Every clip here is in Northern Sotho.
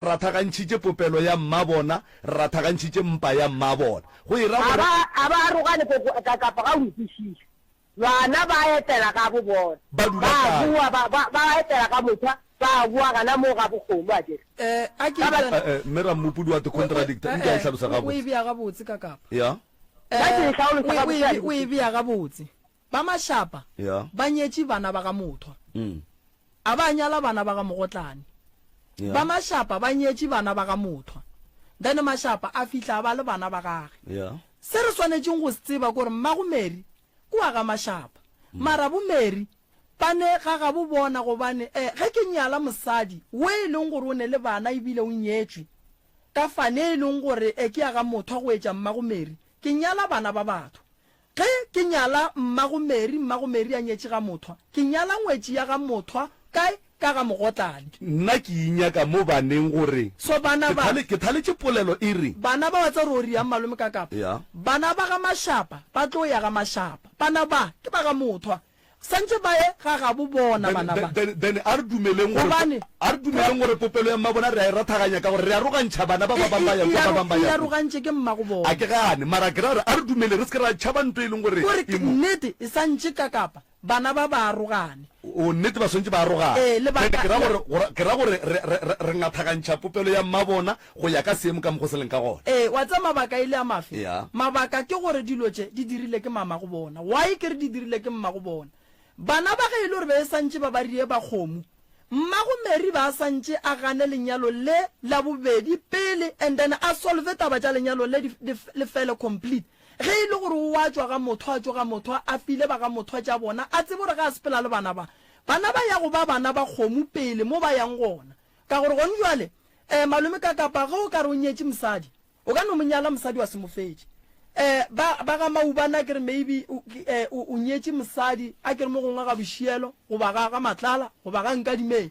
Rathagantšhitše popelo ya mmabona, rathagantšhitše mpa ya mmabona. Go e ra A gore. ba, a ba arogane ko, ko, ka, kapa ga o nkwešiša. Bana ba etela gabo bona. Ba dula Ba kae? boa, ba, ba, ba etela ga mothwa, ba boa gana moo ga bokgomo, a ke re. Eh, a ke Ka ba. tsena. Eh, eh, Mme Rammopudi wa te O, o, contradicta, eh, nke a e eh, hlalosa o, o e gabotse. bea gabotse ka kapa. Ya. Nna ke Eh, e hlaolosa o e, o gabotse, e, a ke o e botšiše. bea gabotse. Ba Mashapa Ya. ba nyetše bana ba ga mothwa. Mm. A ba nyala bana ba ga Mogotlane. Yeah. Ba Mashapa ba nyetše bana ba ga Mothwa. Then Mashapa a fihla a ba le bana ba gage. Yeah. Se re swanetšeng go se tseba ke gore mmago Mary ke wa ga Mashapa. Mara bo Mary ba ne ga gabo bona gobane eh, ge ke nyala mosadi wo e leng gore o ne le bana ebile o nyetšwe ka fane e leng gore eh, ke ya ga Mothwa go etša mmago Mary, ke nyala bana ba batho. Ge ke nyala mmago Mary, mmago Mary a nyetše ga Mothwa, ke nyala ngwetši ya ga Mothwa, kae? Ka ga Mogotlane. Nna ke inyaka mo baneng gore So bana ke ba. thale, ke thaletše polelo e re. Bana ba wa tseba gore o riang malome ka kapa? Ya. Bana ba ga Mashapa ba tlo ya ga Mashapa. Bana ba ke ba ga Mothwa. Santše ba ye ga gabo bona Then, bana ba. then, then a re dumeleng gore, Gobane a re dumeleng gore popelo ya mmabona re a e rathaganya ka gore re arogantšha bana ba ba bang ba ya E, e, kua, ba bang ba e ya kua. arogantše ke mmago bona. A ke gane, mara ke ra gore a re dumele re se ke ra tšhaba nto e leng gore Kore e mo. nnete e santše ka kapa bana ba ba arogane. O, nnete ba swantše ba arogane. Ee, Then lebaka ke ra la. gore, gore, ke ra gore re, re, re, re ngathagantšha popelo ya mmabona go ya ka seemo ka mokgo se leng ka gona. Ee, wa tseba mabaka e le a mafe? Ya. Mabaka ke gore dilo tše di dirile ke mamago bona. Why ke re di dirile ke mmago bona? Bana ba ge e le gore be e santše ba ba rie ba kgomo, mmago Mary ba a santše a gane lenyalo le la bobedi pele and then a solve taba tša lenyalo le di, di, le fele complete. Ge e le gore o wa tšwa ga mothwa a tšwe ga mothwa a file ba ga mothwa tša bona a tsebe gore ge a sepela le bana ba, bana ba ya go ba bana ba kgomo pele mo ba yang gona. Ka gore gone jwale, eh, malome ka kapa ge o ka re o nyetše mosadi, o ka no mo nyala mosadi wa se mo fetše. Eh, ba, ba ga Maubane a ke re maybe o, eh, o, o nyetše mosadi, a ke re mo gongwe ga Bošielo, goba ga, ga Matlala, goba ga Nkadimeng.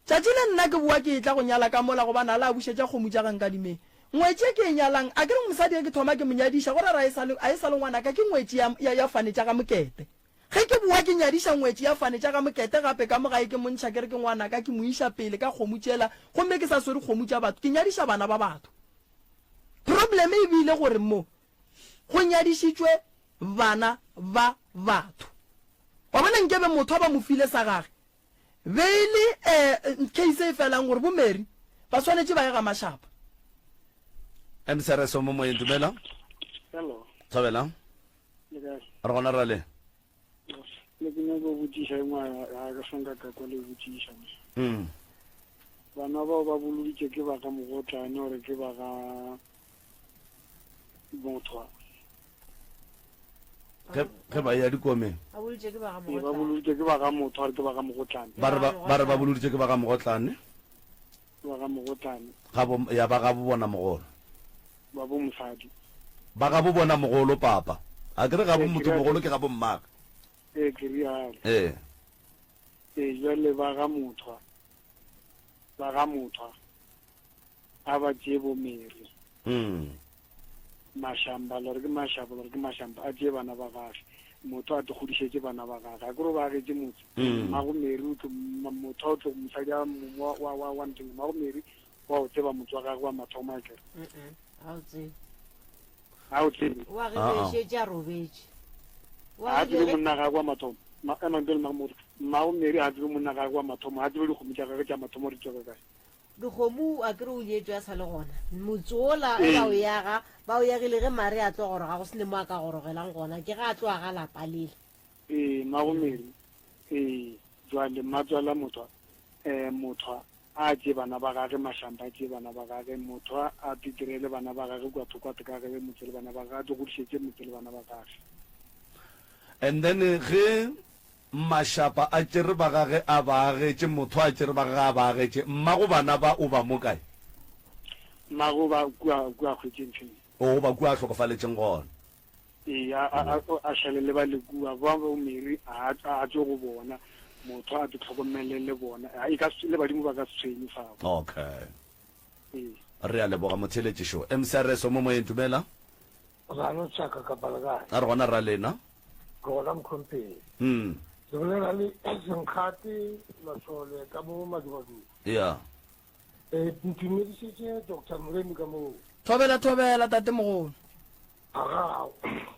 Tšatši le nna ke bowa ke etla go nyala ka mola gobane a la bušetša kgomo tša ga Nkadimeng. Ngwetši e ke e nyalang, a ke re mosadi ge ke thoma ke mo nyadiša, go ra re a e sa le, a e sa le ngwanaka, ke ngwetši ya, ya, ya fane tša ga Mokete. Ge ke bowa ke nyadiša ngwetši ya fane tša ga Mokete gape ka mo gae ke mo ntšha ke re ke ngwanaka ke mo iša pele ka kgomo tšela gomme ke sa swere kgomo tša batho ke nyadiša bana ba batho. Problem e bile gore mo go nyadišitšwe bana ba batho. Wa bona nkebe motho a ba mo file sa gage be e le case e felang gore bo Mary ba swanetše ba ye ga Mashapa. MCRS o mo moyeng dumela. Hello. Thobela. Le kae? Re gona ra le. Ne ke nyaka go botšiša e nngwe ga ka sanka ka kwa le botšiša. Mm. Bana bao ba boloditše ke ba ga Mogotlane gore ke ba ga Mothwa. Ge ge ba ya dikomeng. Ba boloditše ke ba ga Ee, ba Mogotlane. boloditše ke ba ga Mothwa gore ke ba ga Mogotlane. Ba re ba ba re ba boloditše ke ba ga Mogotlane. Ba ga Mogotlane. Ga bo ya ba ga bo bona mogolo. Ba bo mosadi. Ba ga bo bona mogolo papa. A ke re ga bo Ee, ke motho rialo. mogolo ke ga bo mmagwe. Ee, ke rialo. Ee. Ee, jwale ba ga Mothwa. Ba ga Mothwa. A ba tšee bo Mary. Mm. Mashamba, lore ke Mashaba, lore ke Mashamba, a tšee bana ba gage. Motho a tikgodišetše bana ba gage. A ke re o ba agetše motse. Mm. Mmago Mary o tlo, motho o tlo, mosadi a wa, wa, wa, wa nteng, mmago Mary wa o tseba motse wa gagwe wa mathomo a kere. Mm-mm, ga o tsebe. Ga o tsebe. Wa ge Ah, be ah. šetše a robetše. Wa Ga ge tsebe be monna gagwe wa mathomo. Ma, ema mpele mmago Mary. Mmago Mary ga tsebe monna gagwe wa mathomo. Ga tsebe dikgomo tša gagwe tša mathomo di tšwa ka kae. Dikgomo a ke re o nyetšwe a sa le gona. Motse wola ge ba o yaga, ba o yagile ge Mare a tlo goroga, go se ne mo a ka gorogelang gona, ke ge a tlo aga lapa lela. Ee, mmago Mary, ee, jwale mmatswala Mothwa, ee, Mothwa a tšee bana ba gage, Mashamba a tšee bana ba gage, Mothwa a titirele bana ba gage kua thoko, a tekagele motse le bana ba gage, a tlo godišetše motse le bana ba gage. And then ge Mašapa a tšere ba gage a ba agetše, motho a tšere ba gage a ba agetše. Mmago bana ba o ba mo kae? Mmago ba kua, kua a hwetše ntlheng. O ba kua a hlokofaletšeng gona. Ee, a, a, a, a šale le ba le kua. Ba bo Mary a, a, a tšwe go bona. Motho a tlhokomele le bona. A, e ka se, le badimo ba ka se tshwenye fao. Okay. Ee. Re a leboga motheeletši šo. MCRS o mo moyeng, dumela. Rano tšaka kapa le kae? A re gona ra lena. Ke gona mokhompedi. Mm. Ke bolela le Senkgate Masole ka mo Madumaduma. Ya. Eh, ntumedišetše Doctor Moremi ka moo. Thobela thobela tatemogolo. Aga,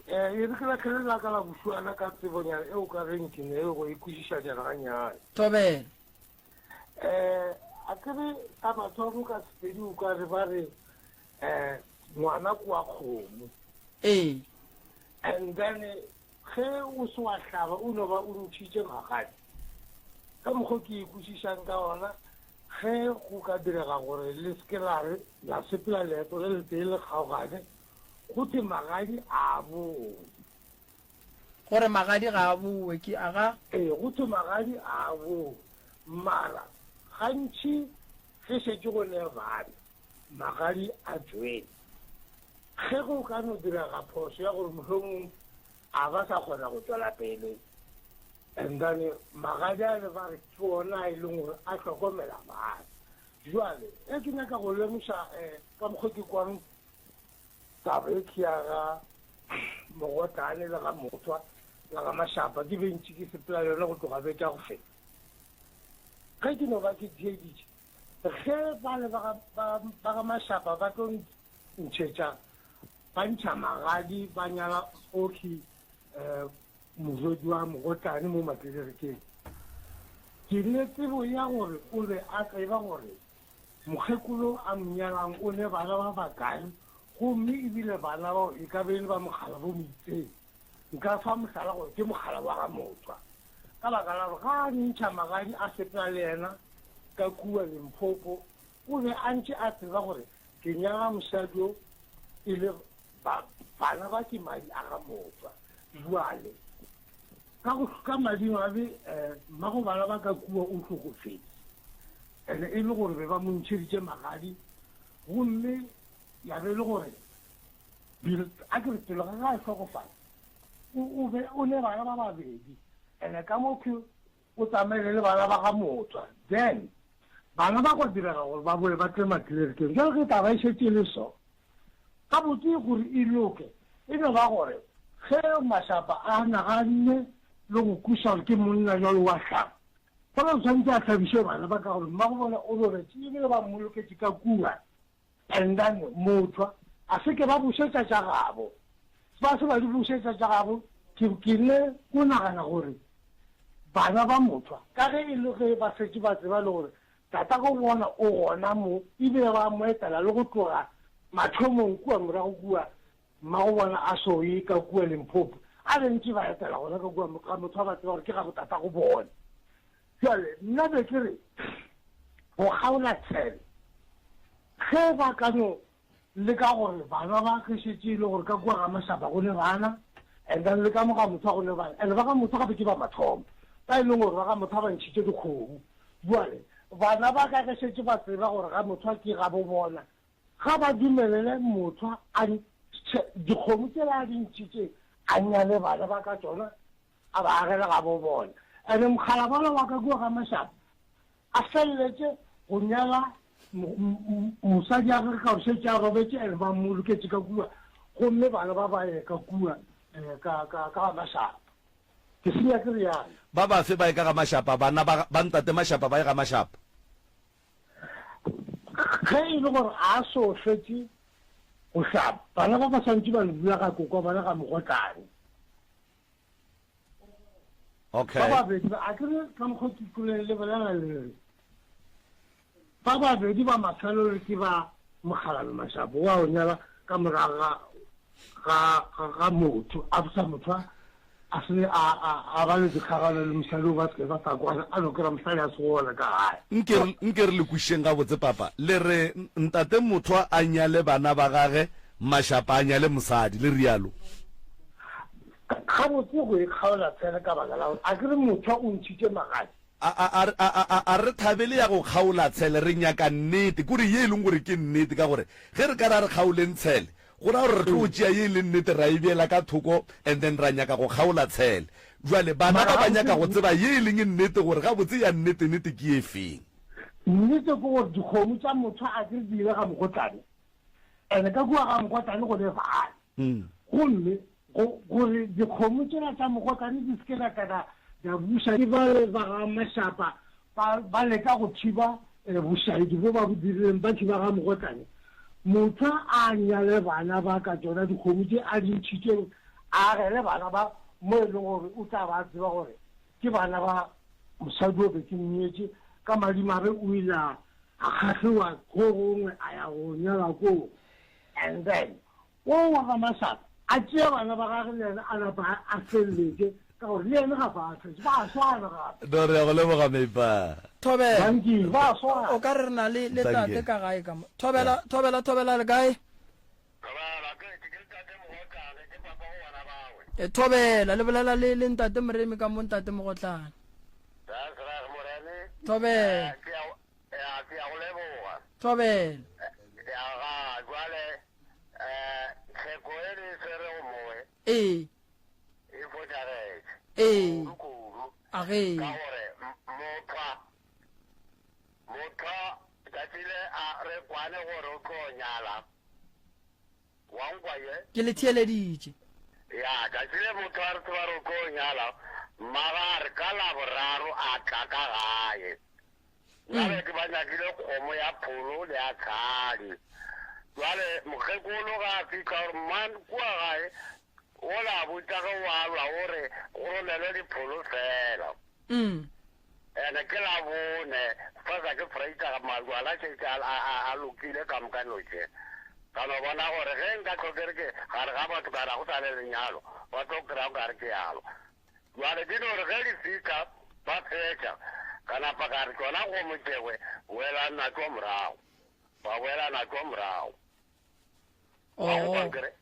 eh, e re ke lahlele la ka la bošuana ka tsebonyana e o ka reng ke ne go e kwešišanyana gannyane. Thobela. Eh, a ke re sa mathomo ka Sepedi o ka re ba re eh ngwana ke wa kgomo. Ee. And then ge o se wa hlaba o no ba o ntšhitše magadi. Ka mokgo ke e kwešišang ka gona, ge go ka direga gore le se ke la re la sepela leeto le letee le kgaogane, go thwe magadi a a bowe. Gore magadi ga a bowe, ke a ga? Ee, go thwe magadi a a bowe. Mara gantši ge šetše go ne bana, magadi a tšwele. Ge go ka no direga phošo ya gore mohlomong a ba sa kgona go tšwela pele, And then magadi ale ba re ke ona a e leng gore a hlokomela bana. Jwale e ke nyaka go lemoša um ka mokgwa ke kwang taba e ke ya ga Mogotlane le ga Motswa le ga Mashapa ke be ntši ke sepela le yona go tloga beke ya go feta. Ge ke no ba ke theeditše ge bale ba ga Mashapa ba tlo ntšhetša ba ntšha magadi ba nyala Oki um Morwedi wa Mogotlane mo Matlelerikeng. Ke ne tsebo ya gore o be a tseba gore mokgekolo a mo nyalang o ne bana ba bakae gomme ebile bana bao e ka be e le ba mokgala bo mo itseng. Nka fa mohlala gore ke mokgala wa ga Motswa. Ka baka la gore ga a ntšha magadi a sepela le yena ka kua Limpopo o be a ntše a tseba gore ke nyala mosadi yo e le Ba, bana ba ke madi a ga Motswa. Bjale, ka go, ka madimabe, eh, mmago bana ba ka kua o hlokofetše. Ene e le gore be ba mo ntšheditše magadi, gomme ya be e le gore, bil, a ke re pele ga ge a hlokofala, o, o be, o ne bana ba babedi, ene ka mo ke, o tsamaile le bana ba ga Motswa. Then, bana ba gwa direga gore ba boe ba tle Matlelerikeng. Bjale ge taba e šetše e le so, Gabotse gore e loke e no ba gore ge Mašapa a naganne le go kweša gore ke monna jwalo wa hlaba, gona o swanetše a hlabiše bana ba ka gore mmagobona o robetše ebile ba mmoloketše ka kua Endane Mothwa a se ke ba bušetša tša gabo. Ba se ba di bušetša tša gabo ke ke le ko nagana gore bana ba Mothwa ka ge e le ge ba šetše ba tseba le gore Tatago bona o gona mo, ebile ba mo etela le go tloga mathomong kua morago kua, mmago bona a so ye ka kua Limpopo, a be ntše ba etela gona ka kua ga motho a ba tseba gore ke ga botatago bona. Bjale nna be ke re go kgaola tshele ge ba ka no Leka gore bana ba ge šetše e le gore ka kua ga Mašaba go ne bana and then le ka mo ga Mothwa go ne bana and ba ga Mothwa gape ke ba mathomo ba e leng gore ba ga Mothwa ba ntšhitše dikgomo. Bjale bana ba ka ge šetše ba tseba gore ga Mothwa ke ga bo bona ga ba dumelele Mothwa a ntšhe dikgomo tšela a di ntšhitšeng a nyale bana ba ka tšona a ba agele ga bo bona. And mokgalabala wa ka kua ga Mašaba A feleletše go nyala mosadi a gagwe ka gore šetše a robetše and ba mmoloketše ka kua, gomme bana ba ba ye ka kua ka, ka, ka ga Mašapa. Ke senya ke realo. Ba bafe ba ye ka ga Mašapa? Bana ba, ba Ntate Mašapa ba ye ga Mašapa? Ge e le gore a so fetše go hlapa, bana ba ba swantše ba no dula ga kokwa bona ga Mogotlane. Okay. Ba babedi ba, a ke re ka mokgwa ke kwele le bolela le re, ba babedi ba mafelelo ke ba Mokgalabje Mašapo wa o nyala ka morago ga, ga, ga, ga motho, a sa motho a, a se a, a, a ba le dikgagano le mosadi o ba se ke ba sa kwana, a no kry-a mosadi a se gona ka gae. Nke re, nke re le kwišeng gabotse, Papa. Le re, Ntate Mothwa a nyale bana ba gage, Mašapa a nyale mosadi, le rialo? Gabotse go e kgaola tshele ka baka la gore a ke re Mothwa o ntšhitše magadi. A, a, a, a, a, a re thabele ya go kgaola tshele, re nyaka nnete, kore ye e leng gore ke nnete, ka gore ge re ka ra re kgaoleng tshele, go ra gore re tlo tšea ye e leng nnete ra e beela ka thoko and then ra nyaka go kgaola tshele. Bjale bana Mara ba ba nyaka gabotse go tseba ye e leng nnete gore gabotse ya nnete-nnete ke e feng. Nnete ke gore dikgomo tša Mothwa a ke re di ile ga Mogotlane, and ka kua ga Mogotlane go ne bana. Gomme go, gore dikgomo tšela tša mogotlane di se ke da ka da, da buša ke bale ba ga Mašapa, ba, ba leka go thiba. Bošaedi bo ba bo dirileng ba tši ba ga Mogotlane, motho a nyale bana ba ka tšona dikgomo tše a di ntšhitšeng, a agele bana ba mo e leng gore o tla ba a tseba gore ke bana ba mosadi o be ke mnyetše, ka madimabe o ile a kgahliwa go gongwe a ya go nyala koo and then Wo wa ga Masaba a tšea bana ba gage le yena a napa a feleletše ka gore le yena gape a fetše. Ba a swana gape. No, re a go leboga Meipa. Thobela. Dankie, ba a swana. O ka re re na le le Dankie. tate ka gae ka mo. Thobela, thobela, thobela le kae? Thobela, ke ke ke ntate Mogotlane, ke papa go bana bawe. E, thobela, le bolela le le ntate Moremi ka mo ntate Mogotlane. That's right, Moremi. Thobela. Eh, ke a ya ke a go leboga. Thobela. Ya ga jwale eh tlheko e re e swerego mowe Ee. e fošagetše. Ee. Kudu kudu. A ge. Ka gore m- mothwa mothwa tšatši le a re kwane gore o tlo nyala. Wa nkwa ye? Ke le theeleditše. Ya, tšatši le motho a re tseba re o tlo nyala, mmaga a re ka Laboraro a tla ka gae. Bjale ke ba nyakile kgomo ya pholo le ya tshadi. Bjale mokgekolo ga a fihla gore man kua gae o la botša ge o alwa o re go romelwe dipholo fela. Ene ke Labone fasa ke Vrydag majwala a šetše a, a, a, a lokile ka moka dilo tše. Ka no bona gore ge nka hlwa ke re ke gare ga batho ka re ga go sa le lenyalo, ba tlo kry-a o ka re ke yalo. Bjale ke no re ge di fihla ba fetša, ka napa ka re tšona kgomo tšewe boelang natšo morago. Ba boela natšo morago. Wa nkwa Oh. nkere?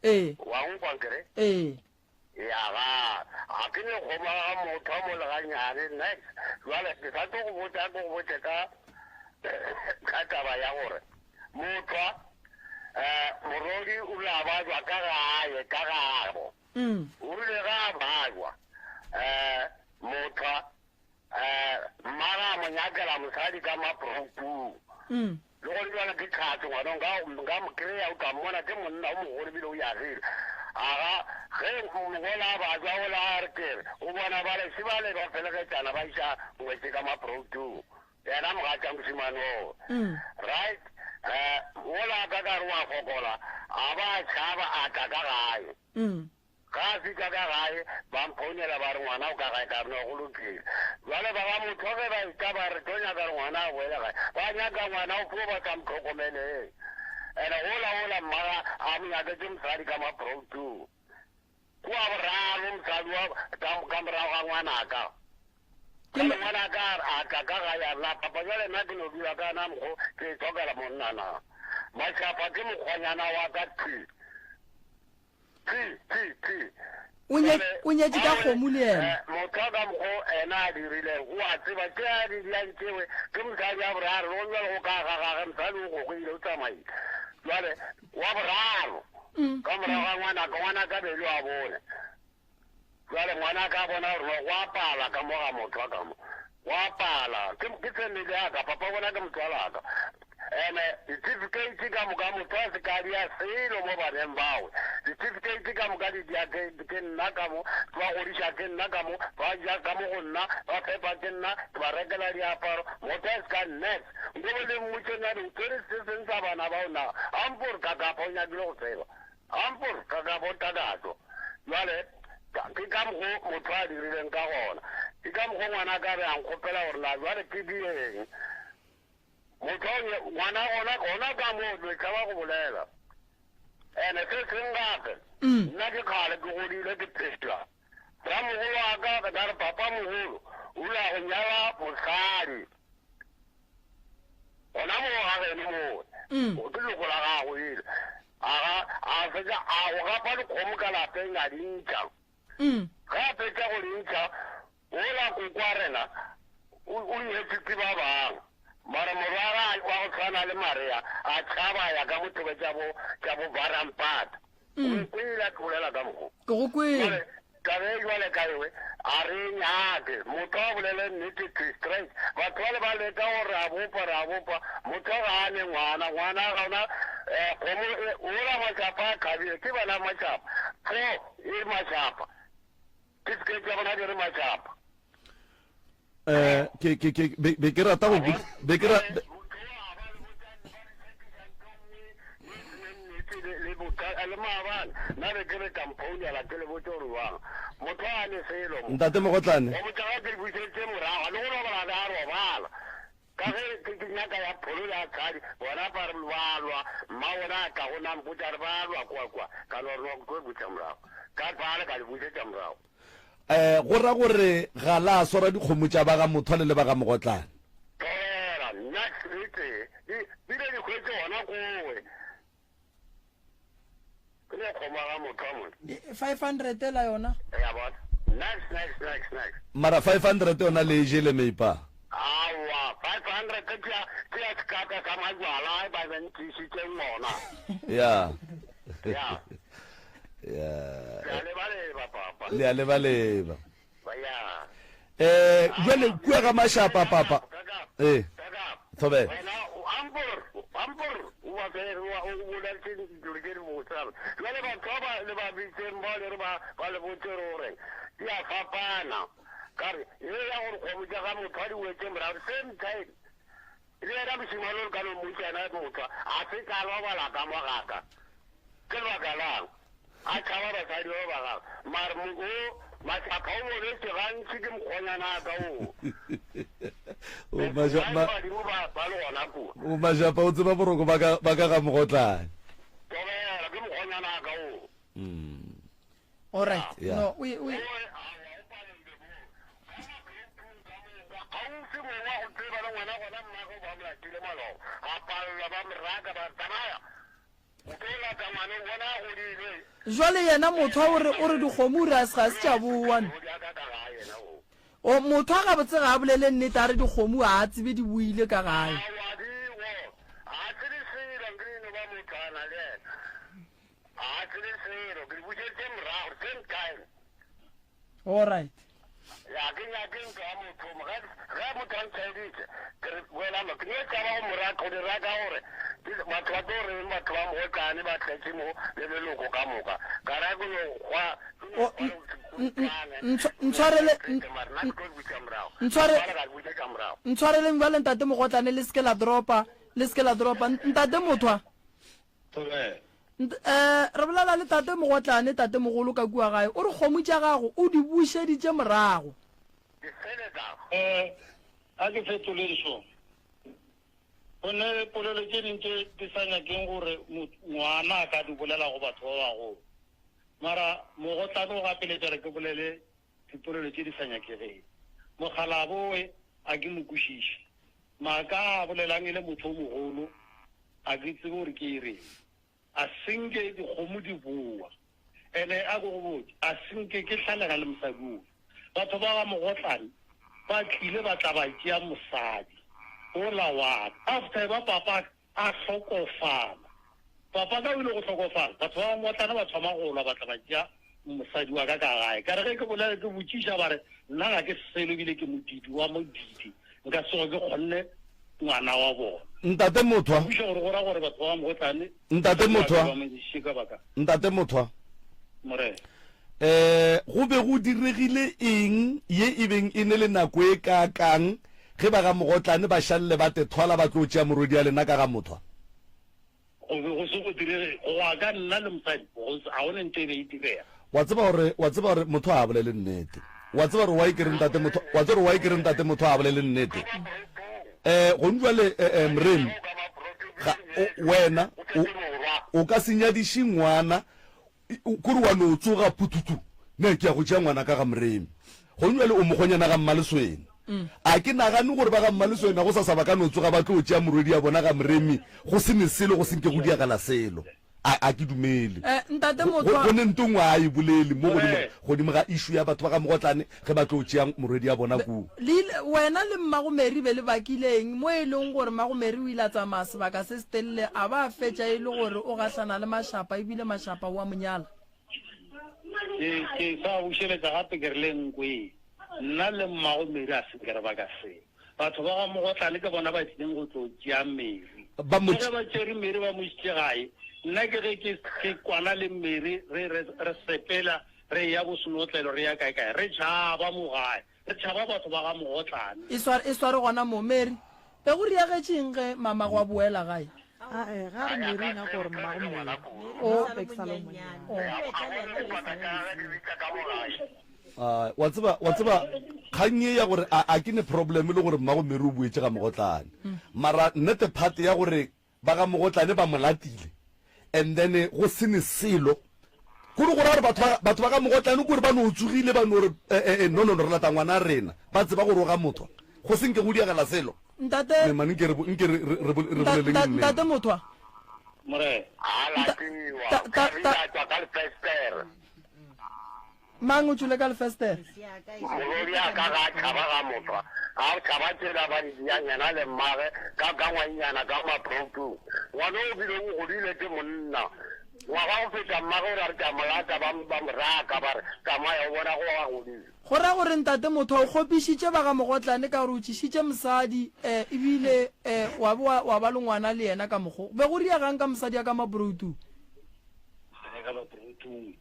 Ee. Wa nkwa nkere? Ee. Ya ga, ga ke ne kgoma ga motho a mo le gannyane nex. Jwale ke sa tlo go botša, ke go botše ka, ka taba ya gore mothwa, eh, morodi o ile a bajwa ka gae, ka gabo. O rile ge a bajwa, eh, mothwa, eh, mmagwe a mo nyakela mosadi ka Mapropung. Le gone bjale ke tlhatse ngwana nka nka mo kry-a o tla mmona ke monna o mogolo ebile o yagile. Aga ge mogola a bajwa ola a re kere o bona bale se bale ba felegetšana ba iša ngwetši ka Mapropung. Yena mogatša mošemane oo. Right eh ola a ka ka re wa fokola a ba a tšhaba a tla ka gae. Ga a fihla ka gae, ba mphounela ba re ngwana o ka gae, ka re no go lokile. Bjale ba ga motho ge ba etla ba re tlo nyaka gore ngwana a boele gae, ba nyaka ngwana o fo ba sa mo hlokomeleng. Ene gola ola mmaga a mo nyaketše mosadi ka maproutung. Ke wa boraro mosadi wa ka, ka morago ga ngwanaka. Bjale ngwanaka a re a tla ka gae a re na papa bjale nna ke no dula ka na mokgo ke hlokela monna na. Mašapa ke mokgwanyana wa ka thwi. Thi, thi, thi. O nye, o nyetše ka kgomo le yena. Eh, motho a ka mokgo ena a dirileng, o a tseba tše a di diang tšewe, ke mosadi wa boraro, le go bjale go ka ga gage, mosadi o gogile, o tsamaile. Jwale, wa boraro, ka morago ga ngwanaka, ngwanaka be e le wa bone. Bjale ngwanaka a bona gore no go a pala ka mo ga motho wa ka mo. Go a pala. Ke, ke family ya ka, papa bona ke motswalaka. Ene ditifikheiti ka moka motho a se ka dia selo mo baneng bawe. Ditifikheiti ka moka di dia ke, ke nna ka mo, ke ba godiša ke nna ka mo, ba ja ka mo go nna, ba fepa ke nna, ke ba rekela diaparo. Motho a se ka nex. Nkobe le mmotše na re o tshwere se seng sa bana bao na? A mpore kakapa o nyakile go tseba. Ampor ka ka bo takatso. Bjale, ke ka mokgo motho a dirileng ka gona. Ke ka mokgo ngwana ka be a nkgopela gore na bjale ke dieng. Motho o nye, ngwana gona, gona ka moo le tšhaba go bolela. Ene se seng gape, nna ke kgale ke godile ke phela. Ramogolo wa ka, ka re papa mogolo, o ile a go nyala mosadi. Gona moo ga geno moo, ke loko la gago ele. A ga, a fetša, a go gapa dikgomo ka lapeng a di ntšha. Ge a fetša go di ntšha, wola koko wa rena o, o nyetšwe ke ba bang. Mara morwa wa wa go tshwana le Maria a tšhaba a ya ka mo thebe tša bo, tša bo Barampata. O nkwele a ke bolela ka mokgo. Ke go kwele. Jwale, taba e jwale ka ewe, a re e nyake. Motho a bolele nnete thwi straight. Batho bale ba leka gore re a bopa, re a bopa. Motho ga a ne ngwana, ngwana gona, eh, kgomo e, ola mašapa a khabile, ke bana mašapa. Pho, e mašapa. Ke seke tša bona di re mašapa. Eh, ke ke ke be be ke rata go be ke ra Ntate Mogotlane. Ka ge ke ke nyaka ya pholo le ya tshadi, bona ba re ba lwa, mma wona a tla go nna a mpotša a re ba lwa kua kua, ka no re no ke tlo e buša morago. Ka bala ka di bušetša morago. Eh, go ra gore ga la swara dikgomo tša ba ga Mothwale le ba ga Mogotlane? Tlogela, nna le tee, di bile di hwetše gona kowe. Ke no kgoma ga motho a mone. 500 ela yona. Ya bona. Nice, nice, nice, nice. Mara 500 yona le e jele meipa? Aowa, 500 ke ya ke ya sekaka sa majwala a ba ba ntlišitšeng ona. Ya. Ya. Ya. Le a lebaleba papa. Le a lebaleba. Ya. Eh, jwale kua ga mašapa papa. Eh. Thobela. Wena ampor, ampor, o ba fere wa o boletse dilo tše di botse. Jwale batho ba le ba bitseng ba le re ba ba le botse gore di a fapana. Ka re ye ya gore kgomo tša ga motho a di wetse morago same time. Le yena mošemane o ka no mmotša yena motho a se ka robala ka mo ga ka. Ke lebaka lang a tšhaba basadi ba ba gagwe? Mare mo o mašapha o boletše gantši ke mokgonyana ka o. O maša- ma- Badimo ba ba le gona kua. o mašapa o tseba boroko ba ka ba ka ga mogotlane. Tobela ke mokgonyana ka o. All right. Yeah. No, o o Kgauswi mongwe wa go tseba le ngwana gona mmagwe ba mo latile maloba. A palelwa ba mo raka ba re tsamaya. O tlo lata ngwana o bona a godile. Jwale yena motho o re o re dikgomo o re a se ga se tša bowa. Go di aka ka gae yena o. O motho a gabotse ga a bolele nnete a re dikgomo ga a tsebe di boile ka gae. Aowa diwo. Ga tsebe selo nkile e no ba motho a na le yena. Ga tsebe selo ke di bušeditše morago same time. All right. Ya ke nyake ntwa ya motho mo ge ge motho a ntshaeditše ke re wena mo ke no tšaba go mo raka go di raka gore batho ba tlo reng batho ba mogotlane ba tletše mo le leloko ka moka ka ra ke no hwa O, ntshwarele ntshware ntshwareleng jwale ntate mogotlane le seke la dropa le seke la dropa ntate mothwa Thobela. Nt, eh, re bolela le tate Mogotlane, tatemogolo ka kua gae. O re kgomo tša gago o di bušeditše morago. Eh, a ke fetole so. Go ne polelo tše ding tše di sa nyakeng gore ngwana a ka di bolela go batho ba bagolo. Mara Mogotlane o gapeletša re ke bolele dipolelo tše di sa nyakegeng. Mokgalabo we a ke mo kwešiše. Maaka a a bolelang e le motho o mogolo A ke tsebe gore ke e reng. A senke dikgomo di boa. Ene a ko go botše, a senke ke hlalega le mosadi oyo. Batho ba ga Mogotlane ba tlile ba tla ba tšea mosadi ola wa ka. After eba papa a hlokofala, papa ka o ile go hlokofala, batho ba ga Mogotlane ba thoma go lwa ba tla ba tšea mosadi wa ka ka gae. Ka re ge ke bolela ke botšiša ba re nna ga ke selo ebile ke modidi wa modidi nka se tsoge ke kgonne ngwana wa bona. Ntate Mothwa. Ke botšiša gore go ra gore batho ba ga Mogotlane Ntate mosadi wa ka Mothwa. ba mo išitše ka baka. Ntate Mothwa. Morena. Eh, go be go diregile eng ye e beng e ne le nako e kaakang ge ba ga Mogotlane ba šalle ba te thwala ba tlo tšea morwedi ya lena ka ga Mothwa? Go be go se go direge, go ya ka nna le mosadi, go se, ga go ne ntho e be e direga. Wa tseba gore, wa tseba gore motho a bolele nnete. Wa tseba gore why ke re ntate motho, wa tseba gore why ke re ntate motho a bolele nnete. Eh, gong jwale, eh, eh, Mremi, ga, o, wena, o, o ka se nyadiše ngwana, kore wa no tsoga pututu, ne ke ya go tšea ngwana ka ga Mremi. Gong jwale o mokgonyana ga Mmaleswena. A ke nagane gore ba ga Mmaleswena go sasa ba ka no tsoga ba tlo tšea morwedi ya bona ga Mremi go se ne selo go se nke go diagala selo. A, a ke dumele. Eh, ntate Go, go, Mothwa. go ne nto nngwe a e bolele mo godimo, godimo ga issue ya batho ba ga Mogotlane ge ba tlo tšea morwedi ya bona kua. Le ile, wena le mmago Mary be le bakile eng mo e leng gore mmago Mary o ile a tsamaya sebaka se setelele a ba a fetša e le gore o gahlana le Mašapa ebile Mašapa o a mo nyala? Ke, ke sa bušeletša gape ke re le nkwe. Nna le mmago Mary a se nke re baka selo. Batho ba ga Mogotlane ke bona ba tlileng go tlo tšea Mary. Ba mo Ke ge ba tšere Mary ba mo išitše gae. Nna ke ge ke, ke kwana le Mary re, re, re sepela re eya bo Senotlelo re ya kae kae. Re tšhaba mo gae. Re tšhaba batho ba ga Mogotlane. E sware, e sware gona mo. Mary, be go riagetše eng ge mamago a boela gae? Ae, ga a re Mary o nyaka gore mmago Mary. O. Mma be ke sa le monnyane. O. Ah, wa tseba, wa tseba, kgang ye ya gore a, a ke ne problem le gore mmago Mary o boetše ga Mogotlane. Mara nnete part ya gore Ba ga Mogotlane ba mo latile and then go se ne selo. Kore go ra gore batho ba, batho ba ga Mogotlane kore ba no tsogile ba no re eh, eh, eh, no, no, no, re lata ngwana rena. Ba tseba gore o ga Mothwa. Go se nke go diagala selo. Ntate. Ne man, nke re, nke re, re, re Nta, boleleng nta, nnete. ntate Mothwa. Morena. A latiwa, Ta, ta, ta. a tšwa ka lefestere. Mang o tšwele ka lefestere? Morodi a ka ga a tšhaba ga mothwa, a tšhaba tšela ba di diang yena le mmage ka ka ngwannyana ka maproutung. Ngwana o bile o godile ke monna. Ngwaga go feta mmage o re a re ke a mo lata ba ba mo raka ba re tsamaya o bona go a godile. Go ra gore ntate motho o kgopišitše ba ga Mogotlane ka gore o tšišitše mosadi eh ebile eh wa be wa wa ba le ngwana le yena ka mokgo. Be go riegang ka mosadi ya ka maproutung? Ka maproutung.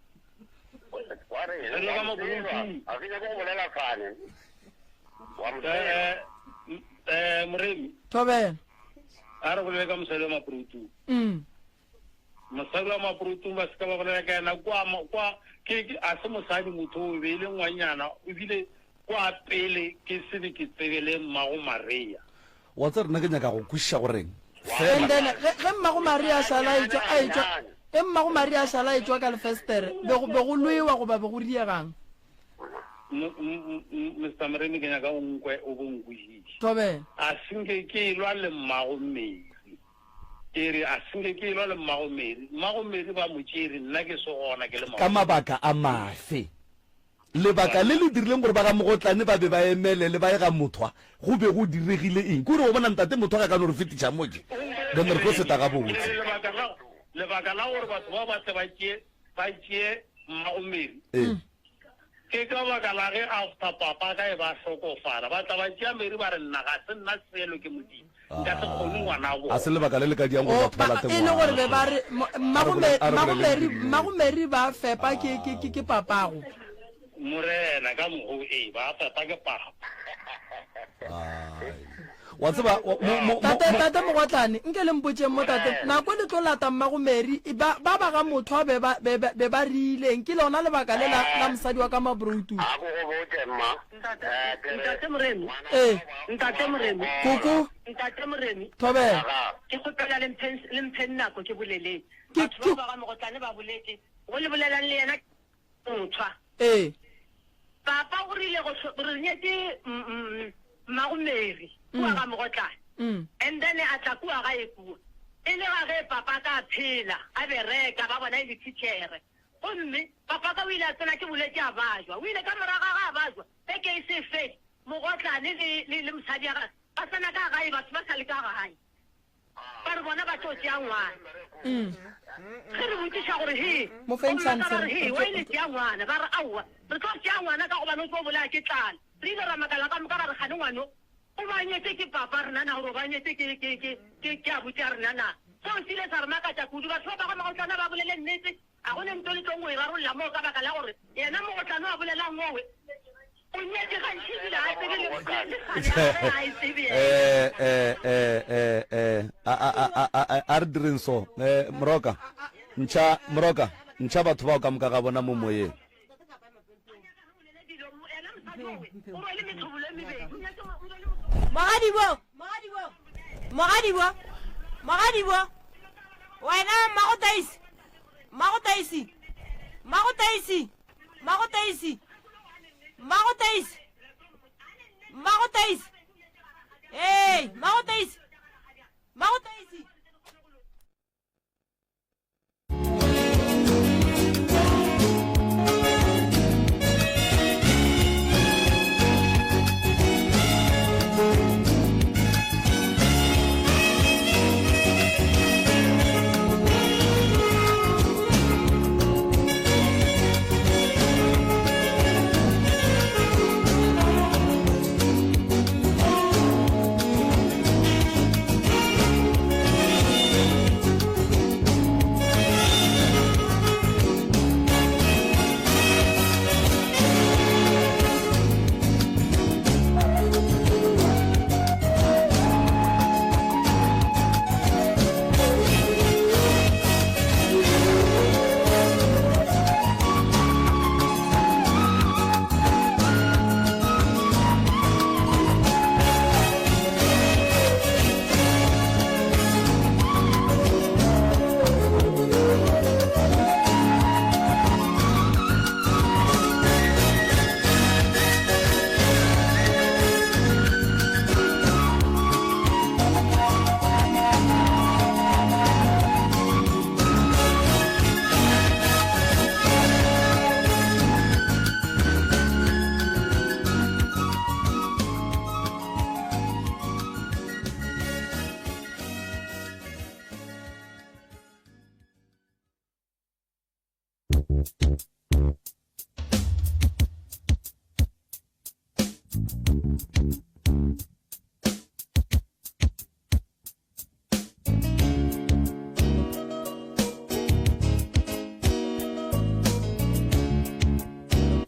Wa re, Re le ka maburung. A ke nyake go bolela fane. Wa mo Eh, eh, Moremi, Thobela. a re bolele ka mosadi wa mapurutung. Mosadi wa mapurutung ba se ka ba bolela ka yena kwa kwa ke ke- a se mosadi motho o be e le ngwanyana ebile Kwa pele ke se be ke tsebe le mmago Maria. Wa tseba nna ke nyaka go kwešiša goreng And fela. then ge, ge mmago Maria a šala a etšwa, a etšwa, ge mmago Maria a šala a etšwa ka lefestere, be go, be go lwewa goba be go diegang? M, m, m, Mister Moremi, ke nyaka o nkwe o bo nkwešiše. Thobela. A se nke ke elwa le mmago Mary. Ke re, a se nke ke elwa le mmago Mary. Mmago Mary ba mo tšere, nna ke se gona, ke le Ka mabaka a mafe? Lebaka le le dirileng gore ba ga Mogotlane ba be ba emelele ba ye ga Mothwa, go be go diregile eng? Ke gore wa bona ntate Mothwa ga ka no re fetiša mo ke, then re tlo feta gabotse. Lebaka la, lebaka la gore batho ba ba tle ba tšee, ba tšee mmago Mary, Ee. ke ka baka la ge after papa ka e ba hlokofala, ba tla ba tšea Mary ba re nna ga se nna selo ke Modimo. Nka se kgone ngwana A se lebaka le le ka diang gore Oh, batho ba ba, late e le gore be ngwana. ba re mo- mmago A re Mary, bole- a re mmago boleleng Mary, dinnete. mmago Mary ba fepa ke, ke, ke, ke papago. Morena ka mokgwa o, ee, ba fepa ke papa. Ai. Wa tseba, wa- mo, mo, mo, Tate, mo, tate Mogotlane, nke le mpotšeng mo tate, nako le tlo lata mmago Mary, e ba, ba ba ga motho a be ba, be, be, be ba riileng, ke lona lebaka le la, la mosadi wa ka Mabroutu. A ko go botse mma. Ntate, Eh, ke re, Ntate Moremi. Ee. Ntate Moremi. Koko. Ntate Moremi. Thobela. Ke kgopela le mpheng, le mpheng nako ke boleleng. Ke, Batho ke. bao ba ga Mogotlane ba boletše. Go le bolelang le yena Mothwa. Ee. Papa o rile go hlo, re nyetše mmago Mary kua ga Mogotlane. And then a tla kua gae kua. E le ga ge papa ka a phela, a bereka, ba bona e le thitšhere. Gomme papa ka o ile a tsena ke bolwetši a bajwa. O ile ka morago ga ge a bajwa, beke e se e fele, Mogotlane le, le, le mosadi ya gagwe ba tsena ka gae, batho ba sa le ka gae. Ba re bona ba tlo tšea ngwana. Ge re botšiša gore he, Mo feng gomme ka chance ba re re, he, re why tlo, le tšea ngwana? Ba re aowa, re tlo tšea ngwana ka gobane o tlo bolaya ke tlala. Re ile ra makala ka moka ra re kgane ngwano o ba nyetše ke papa rena na gore o ba nyetše ke, ke, ke, ke, ke abuti ya rena na? Seo se ile sa re makatša kudu. Batho ba ba ga Mogotlwana ba bolele nnete. Ga go ne nto le tlong go e rarolla moo ka baka la gore yena Mogotlwana a bolelang owe o nyetše gantši ebile ga a tsebe le le kgane ya gagwe ga a e tsebe yena. Eh, eh, eh, eh, eh, a, a, a, a, a, a re direng so. Eh, Moroka, ntšha, Moroka, ntšha batho bao ka moka ga bona mo moyeng. Mogadibo, mogadibo, mogadibo, wena mmagotaisi, mmagotaisi, mmagotaisi, mmagotaisi, mmagotaisi, mmagotaisi, ee, mmagotaisi, mmagotaisi.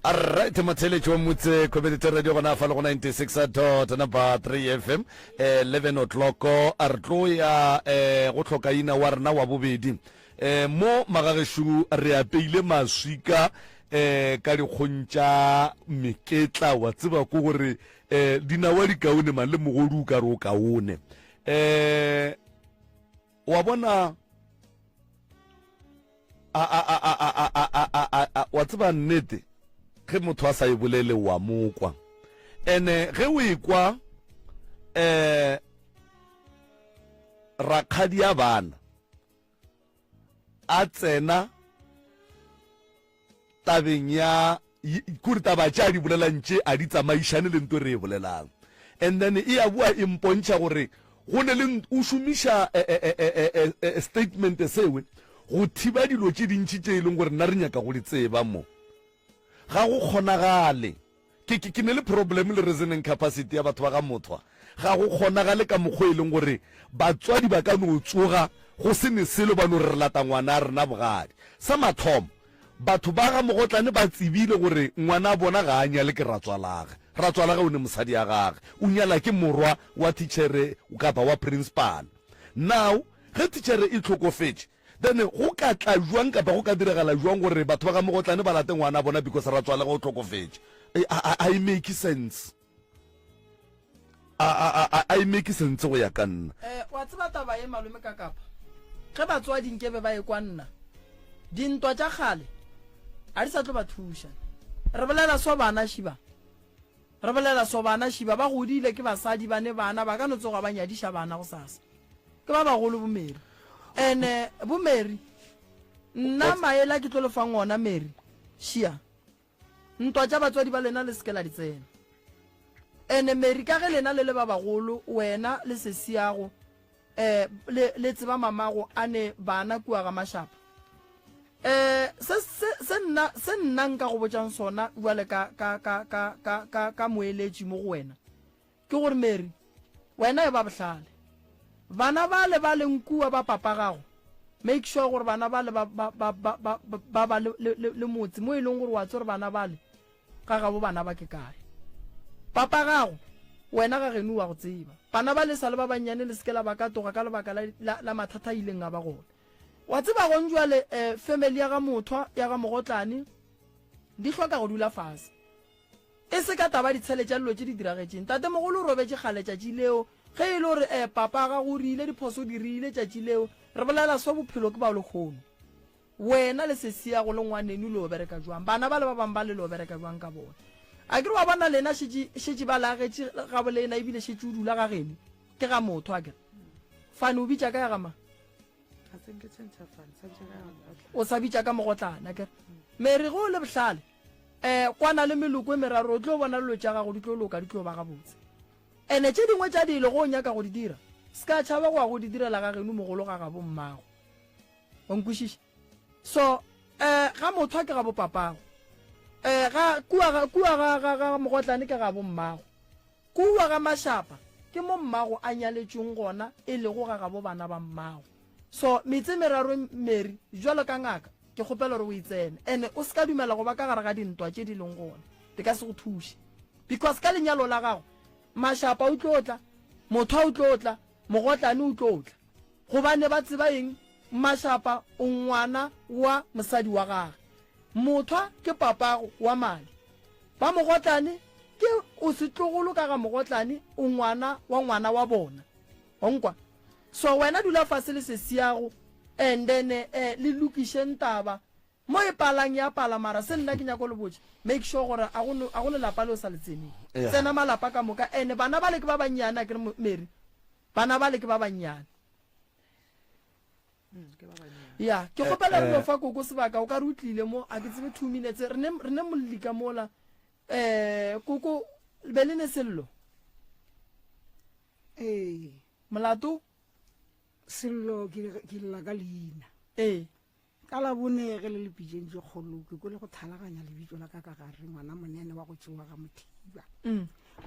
Alright, motheletši wa motse community radio gona fa le go 96 dot number 3 fm eh, 11 o'clock a re tlo ya eh, go hlokaina wa rena wa bobedi eh, mo magagešo re apeile maswika eh, ka dikgong tša meketla wa tseba ko gore eh, dinawa di kaone man le mogodu o ka re o kaone eh, wa bona a, a, a, a, a, a, a, a, a, a, wa tseba nnete ge motho a sa e bolele wa mokwa ene ge o ekwa eh rakgadi ya bana a tsena tabeng ya kore taba tše a di bolelang tše a di tsamaišane le nto re e bolelang and then e ya boa e mpontšha gore go ne le o šomiša eh, eh, eh, statement sewe go thiba dilo tše dintši tše e leng gore nna re nyaka go di tseba mo ga go kgonagale Ke, ke, ke ne le problem le reasoning capacity ya batho ba ga Mothwa. Ga go kgonagale ka mokgwa e leng gore batswadi ba ka no tsoga go se ne selo ba no re re lata ngwana a rena bogadi. Sa mathomo, batho ba ga Mogotlane ba tsebile gore ngwana a bona ga a nyale ke ratswalage. Ratswalage o ne mosadi ya gage, o nyala ke morwa wa thitšhere kapa wa principal. Now, ge thitšhere e hlokofetše, Then go ka tla bjang kapa go ka diragala bjang gore batho ba ga Mogotlane ba late ngwana bona because ratswalege o hlokofetše? A e make sense. A a e make sense go ya ka nna. Eh, wa tseba taba ye malome ka kapa ge batswadi nkebe ba ekwa nna dintwa tša kgale a di sa tlo ba thuša. Re bolela so bana šiba re bolela so bana šiba ba godile ke basadi ba ne bana ba ka no tsoga ba nyadiša bana gosasa. Ke ba bagolo bo Mary. Ene bo Mary, nna maele a ke tlo le fang ona Mary, šia. Ntwa tša batswadi ba lena le se ke la di tsena. Ene Mary ka ge lena le le ba bagolo, wena le sesiago, eh, le, le tseba mamago a ne bana kua ga Mašapa. Eh, se, se, se nna, se nna nka go botšang sona bjale ka, ka, ka, ka, ka, ka, ka moeletši mo go wena, Ke gore, Mary, wena eba bohlale. Bana bale ba leng kua ba papa gago, make sure gore bana bale ba, ba, ba, ba, ba, ba ba le, le, le, le motse mo e leng gore wa tsore bana bale ga gabo bana ba ke kae. Papa gago, wena ga geno wa go tseba. Bana ba le sa le ba bannyane le se ke la ba katoga ka lebaka la, la, la mathata a ileng a ba gona. Wa tseba gong jwale, eh, family ya ga Mothwa, ya ga Mogotlane, di hloka go dula fase. E se ka taba ditshele tša dilo tše di diragetšeng. Tatemogolo o robetše kgale tšatši leo. Ge e le gore eh, papa gago o rile diphoso o dirile tšatši leo. Re bolela so bophelo ke bao lekgono. Wena le sesiago le ngwaneno le yo bereka jwang? Bana bale ba bang ba le lo bereka jwang ka bona? A ke re wa bona lena šetše šetše ba le agetše gabo lena ebile šetše o dula ga geno. Ke ga motho a ke re. Fane o bitša ka ya ga mang? O sa bitša ka mogotlana ke re. Mary ge o le bohlale um kwana le meloko e meraro o tlo bona dilo tša gago di tlo loka di tlo ba gabotse. Ene tše dingwe tša dilo ge o nyaka go di dira se ka tšhaba go ya go di direla ga geno mogolo ga gabo mmago. Wa nkwešiša? So um ga mothwa ke ga bo papago. Um ga kua ga kua ga ga ga mogotlane ke ga bo mmago. Kua ga Mašapa ke mo mmago a nyaletšweng gona e lego ga gabo bana ba mmago. So metse e meraro Mary bjalo ka ngaka ke kgopela gore o e tsene ene o se ka dumela go ba ka gare ga dintwa tše di leng gona di ka se go thuše because ka lenyalo la gago Mašapa o tlo tla, Mothwa o tlo tla, Mogotlane o tlo tla gobane ba tseba eng Mašapa o ngwana wa mosadi wa gage Mothwa ke papago wa madi Ba Mogotlane ke o setlogolo ka ga Mogotlane o ngwana wa ngwana wa bona. Wa nkwa? So wena dula fase le sesiago and then eh, le lokišeng taba. Mo e palang ya pala mara se nna ke nyako le botša make sure gore a go no a go lelapa le o sa le tseneng. Yeah. Tsena malapa ka moka and bana bale ke ba bannyane akere Mary. Bana bale ke ba bannyane. Ya, ke kgopela re no fa koko sebaka, o ka re o tlile mo, a ke tsebe 2 minutes, re ne re ne molli ka mola. Eh, koko be le ne sello. Ee. Molato? Sello ke ke lla ka leina. Ee. Ka Labone ge le le pitšeng tše kgolo, ke kwele go thalaganya lebitso la ka ka gare, ngwana monene wa go tšewa ga Mothiba.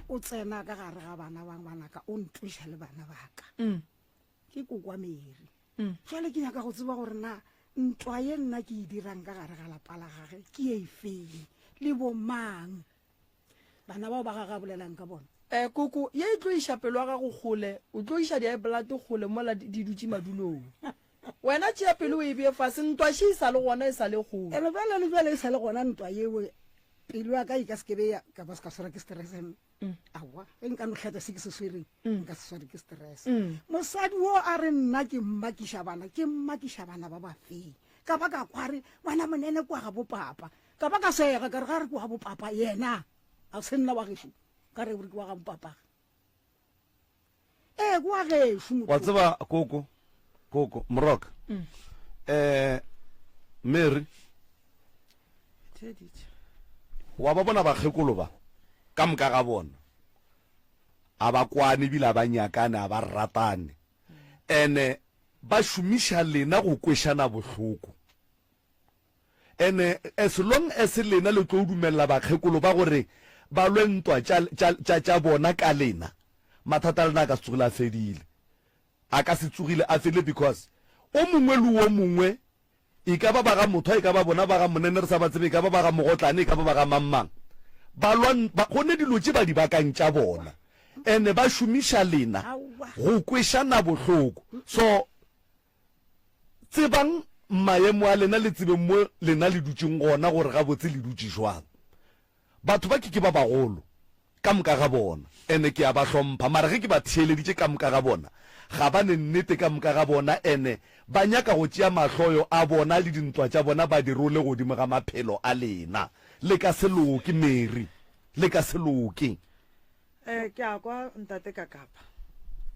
O tsena ka gare ga bana ba ngwanaka, o ntweša le bana ba ka. Ke kokwa Mary. Jwale ke nyaka go tseba gore na ntwa ye nna ke e dirang ka gare ga lapa la gage ke e feng, le bomang. Bana bao ba gage a bolelang ka bona. Eh, koko, ye e tlo iša pelo ya gago kgole, o tlo iša di-high blood kgole mola di dutše madulong. Wena tšea pelo o e bee fase, ntwa še e sa le gona, e sa le kgolo. Ene bjale le bjale e sa le gona ntwa yeo, pelo ya ka e ka se ke be ya, ka ba se ka swarwa ke stress. Aowa, ge nka no hlatša se ke se swereng, nka se swarwe ke stress. Mosadi wo a re nna ke mmakiša bana, ke mmakiša bana ba bafeng? Ka ba ka kwa re, ngwana monene kwa ga bopapa. Ka ba ka sega ka re ga re ke wa bopapa yena a se nna wa gešo ka re ke wa ga bopapa ee ke wa gešo motho wa tseba koko koko moroka mm. eh Mary wa ba bona bakgekolo ba ka moka ga bona a ba kwane ebile a ba nyakane a ba ratane ene ba šomiša lena go kwešana bohloko Ene as long as lena le tlo dumelela bakgekolo ba gore ba lwe ntwa tša, tša, tša, tša bona ka lena, mathata a lena a ka se tsogile a fedile. A ka se tsogile a fedile because o mongwe le wo mongwe, e ka ba ba ga Mothwa, e ka ba bona ba ga Monene re sa ba tsebe, e ka ba ba ga Mogotlane, e ka ba ba ga mang-mang, ba lwa, ba, go ne dilo tše ba di bakang tša bona. Ene ba šomiša lena go kwešana bohloko. So Tsebang maemo a lena le tsebeng mo lena le dutšeng gona gore gabotse le dutše jwang. Batho ba ke ke ba bagolo ka moka ga bona ene ke a ba hlompha mara ge ke ba theeleditše ka moka ga bona ga ba ne nnete ka moka ga bona ene ba nyaka go tšea mahloyo a bona le dintwa tša bona ba di role godimo ga maphelo a lena. Le ka se loke Mary, le ka se loke. Eh, ke a kwa ntate Kakapa.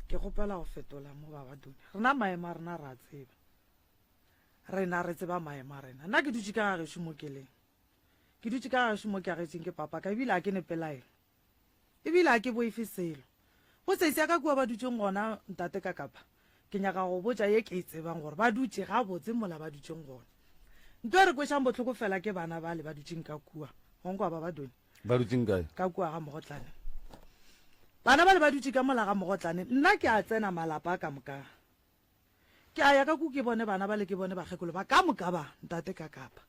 Ke kgopela go fetola mo baba Dune. Rena maemo a rena re a tseba. Rena re tseba maemo a rena. Nna ke dutše ka ga gešo mo ke leng. Ke dutše ka ga gešo mo ke agetšeng ke papa ka ebile a ke ne pelaelo. Ebile a ke boife selo. Bo sesi ya ka kua ba dutšeng gona ntate Kakapa. Ke nyaka go botša ye ke e tsebang gore ba dutše gabotse mola ba dutšeng gona. Nto e re kwešang bohloko fela ke bana bale ba dutšeng ka kua. Gonkwa baba Dune. Ba dutšeng kae? Ka kua ga Mogotlane. Bana bale ba dutše ka mola ga Mogotlane. Nna ke a tsena malapa a ka moka. Ke a ya ka ku ke bone bana bale ke bone bakgekolo ba ka moka ba, ntate ka kapa.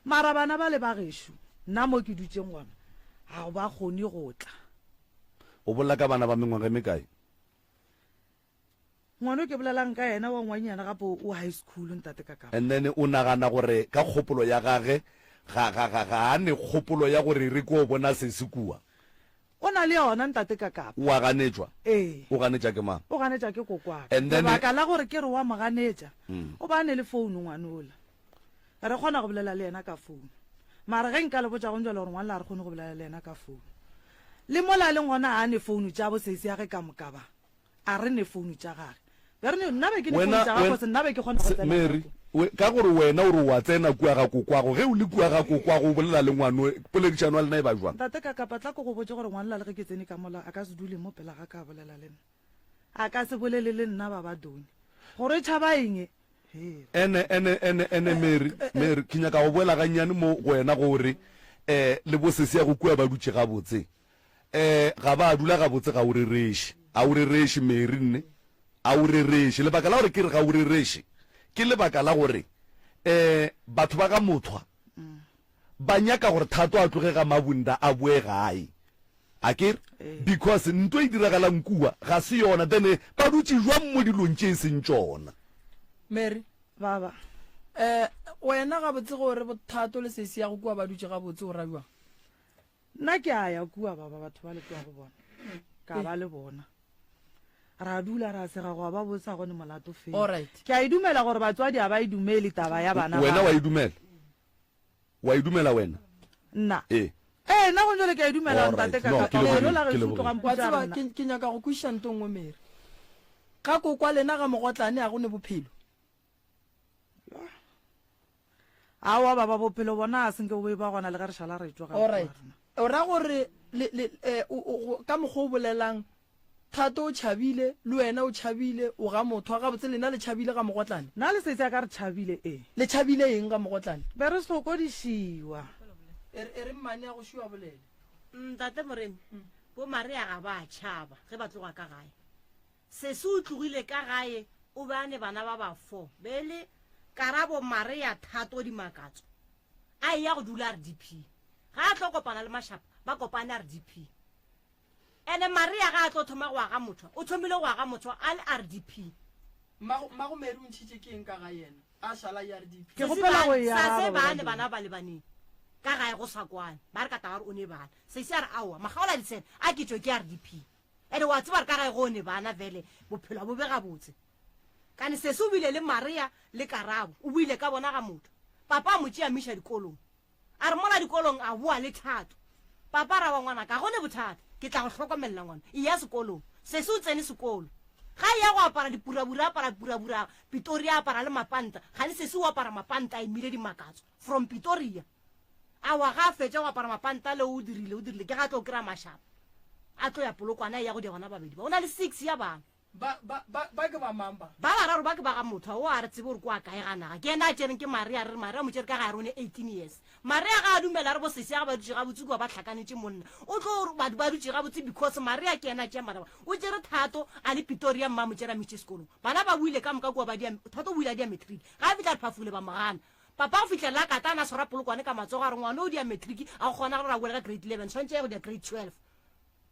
Mara bana bale ba gešo, nna mo ke dutšeng gona, ga ba kgone go tla. O bolela ka bana ba mengwaga e mekae? Ngwana o ke bolelang ka yena wa ngwanyana gape o high school ntate ka kapa. And then o nagana gore ka kgopolo ya gage ga ga ga ga a ne kgopolo ya gore re ko bona sesi kua. O na le yona ntate ka kapa. O a ganetšwa? Ee. O ganetša ke mang? O ganetša ke kokwaka. And then Lebaka la gore ke re wa mo ganetša, o ba a ne le phone ngwana ola. Re kgona go bolela le yena ka phone. Mara ge nka le botša gong jwale gore ngwana la re kgone go bolela le yena ka phone. Le mola a leng gona a ne phone tša bo sesi ya ge ka moka ba. A re ne founu tša gage. Be re ne, nna be ke ne founu Wena, tša gagwe, wen, cause nna be ke kgona go se, tsena Mary, ka kwa. we, ka gore wena o re o a tsena kua ga kokwago, ge o le kua ga kokwago o bolela le ngwano, poledišano ya lena e ba jwang? Ntate Kakapa, tla ke go botše gore ngwanela le ge ke tsene ka mola, a ka se dule mo pela ga ka a bolela le nna. A ka se bolele le nna, Baba Doni. Gore e tšhaba eng e? Hela. Ene, ene, ene, ene, Mary, Mary, ke nyaka go boela gannyane mo go wena gore, eh, le bosesiago kua ba dutše gabotse. Eh, ga ba dula gabotse, ga o rereše. A o rereše, Mary, nne? A o rereše? Lebaka la gore ke re ga o rereše, ke lebaka la gore, eh, batho ba ga Mothwa ba nyaka gore Thato a tloge ga Mabunda a boe gae. A ke re? Because nto e diragalang kua ga se yona, then ba dutše jwang mo dilong tše e seng tšona? Mary, Baba. Eh, wena gabotse gore bo Thato le sesi ya go kua ba dutše gabotse o ra bjang? Nna ke a ya kua baba batho ba le kua go bona ka ba le bona ra dula ra sega go ba botsa gone molato fela Alright. ke a e dumela gore batswadi a ba e dumele taba ya bana Wena ba wa e dumela? Wa e dumela wena? Nna Ee. Ee, nna go jwale ke a e dumela Alright. ntate ka No, ka ke lebogile, lona ke ge lebogile. tloga Wa mpotsa tseba rena ke, ke nyaka go kwešiša nto nngwe Mary. Ga kokwa lena ga mogotlane a go ne bophelo. Aowa baba bophelo bona a senke bo be ba gona le ge re šala re tšwa ga Alright. O ra gore le, le, eh, o, o, go, ka mokgwa o bolelang. Thato o tšhabile, le wena o tšhabile, o ga Mothwa. Gabotse lena le tšhabile ga Mogotlane? Nna le Sesi a ka re tšhabile, ee. Le tšhabile eng ga Mogotlane? Be re sokodišiwa. E re, e re mmane a go šiwa bolele. Ntate Moremi, bo Maria ga ba tšhaba ge ba tloga ka gae. Sesi o tlogile ka gae o be a ne bana ba ba fo. Be e le Karabo, Maria, Thato, Dimakatso. A eya go dula RDP. Ga a tlo kopana le Mašapa, ba kopane RDP. Ene Maria ga a tlo thoma go aga mothwa, o thomile go aga mothwa a le RDP. Mmago, mmago Mary o ntšhitše ke eng ka ga yena? A šala e RDP. Ke kgopela go e Sa se araba, bane Baba bana ba lebaneng ka gae go sa kwane, ba re ka taba gore o ne bana. Sesi a re aowa, makgaola ditshele a ke tšwe ke RDP. Ene wa tseba gore ka gae go ne bana vele bophelo a bo be gabotse. Kane sesi o bile le Maria le Karabo, o buile ka bona ga motho. Papa a mo tšea a mo iša dikolong. A re mola dikolong a boa le Thato. Papa a ra wa ngwanaka, ga go ne bothata, ke tla go hlokomelela ngwana. Eya sekolong. Sesi o tsene sekolo. Ga eya go apara dipurabura, a apara purabura Pitoria, a apara le mapanta. Gane sesi o apara mapanta a imile dimakatso from Pitoria. A wa ga a fetša go apara mapanta le o dirile, o dirile, ke ga a tlo kry-a mašapa. A tlo ya Polokwane a eya go dia bana babedi ba. O na le six ya bana. Ba, ba, ba, ba ke ba mang ba? Ba bararo ba ke ba ga motho o a re tsebe gore kwa kae ga naga. Ke yena a tšereng ke Maria, re re Maria o mo tšere ka ga a re o ne 18 years. Maria ga a dumela re bo sesi ya ga ba dutše gabotse kua ba hlakanetše monna. O tlo ba, ba dutše gabotse because Maria ke yena a tšeang bana ba. O tšere Thato a le Pitoria mma mo tšere a mo išitše sekolong. Bana ba boile ka moka kua ba dia, Thato o boile a dia matric. Ga a fihla re phafogile ba mo gana. Papa go fihla la kata a na swara polokwane ka matsogo a re ngwana o dia matric a go kgonagale gore a boele ka grade 11 swantše a ye go dia grade 12.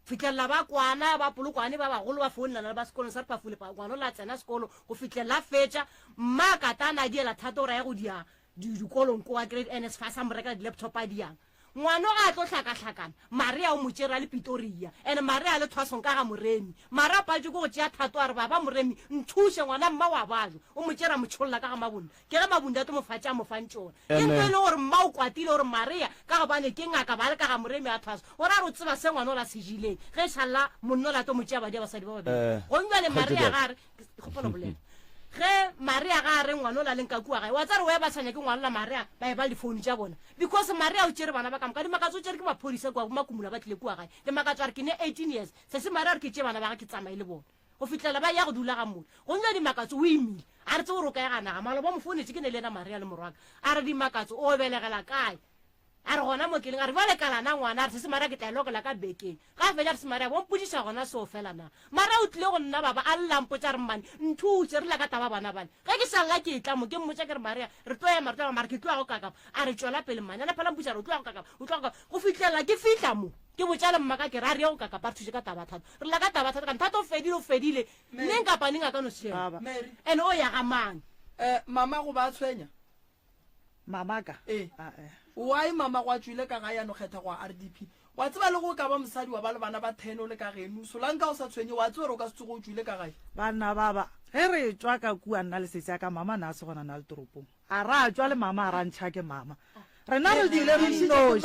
Fihlelela ba kwana, ba Polokwane ba bagolo ba founelana le ba sekolong sa Phafule, ngwana o la tsena sekolo go fihlelela a fetša. Mma a katana a diela thato gore a ye go dia dikolong kowa grade NSFAS a mo rekela di-laptop a diang. Ngwano ga a tlo hlakahlakana, Maria o mo tšere a le Pitoria, and Maria a le thwasong ka ga Moremi. Maria o paletšwe ke go tšea thato a re, Baba Moremi, nthuše, ngwana mma o a bajwa. O mo tšere a mo tšholla ka ga Mabunda. Ke ge Mabunda a tlo mo fa tša mo fang tšona. Ke ntho e le gore mma o kwatile gore Maria ka gobane ke ngaka ba le ka ga Moremi a thwasa. O ra re o tseba se ngwana ola se jileng ge e šalla monna ola tlo mo tšea badia basadi ba babedi. Gomme bjale Maria ga a re, ke kgopela go bolela. Ge Maria ga a re ngwana ola leng ka kua gae, wa tseba re why ba sa nyake ngwana ola Maria ba eba le difounu tša bona? Because Maria o tšere bana ba ka moka. Dimakatso o tšere ke maphodisa kua bo Makumula ba tlile kua gae. Dimakatso a re ke ne 18 years. Sesi Maria a re ke tšee bana ba ga ke tsamaye le bona. Go fihlela ba eya go dula ga motho. Gomme Dimakatso o imile. A re tsebe gore o kae ga naga. Maloba o mo founetše ke ne le yena Maria le morwaka. A re, Dimakatso, o belegela kae? A re, Gona mo ke leng. A re, Bjale kala na ngwana. A re, Sesi Maria ke tla e lokela ka bekeng. Ga a fetša a re, Sesi Maria, bo mpotšiša gona seo fela na? Maria o tlile go nna baba a lla a mpotša a re, Mmane, nthuše, re lla ka taba bana bale. Ge ke sa lla ke etla mo, ke mmotša ke re, Maria, re tlo ema, re tlo ema, mara ke tlo ya go kakapa. A re, Tšwela pele, mmane. A na phela a mpotša a re, O tlo ya go kakapa, o tlo ya go kakapa. Go fihlela ke fihla mo. Ke botša le mmaka ke re a re ye go kakapa re thuše ka taba Thato. Re lla ka taba Thato kane Thato o fedile o fedile neng kapa neng a ka no šela. Mary. And o ya ga mang? Eh mama go ba tshwenya? Mama ka? Ee. Ah eh. Why mama go a tšwile ka gae a no kgetha go ya RDP? Wa tseba le go ka ba mosadi wa ba le bana ba ten o le ka geno solanka o sa tshwenye wa tseba gore o ka se tsoge o tšwile ka gae. Banna ba ba ge re tšwa ka kua nna le sesi ya ka mama na se gona na le toropong. A ra tšwa le mama, a ra ntšha ke mama. Rena re dule re nnoši.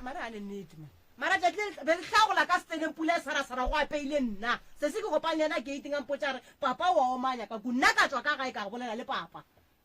Mara a ne nnete man. Mara tšatši le be re hlagola ka setseneng pula e sarasara go apeile nna. Sesi ke kopane le yena gating a mpotša a re papa o a omanya ka ku. Nna ka tšwa ka gae ka go bolela le papa.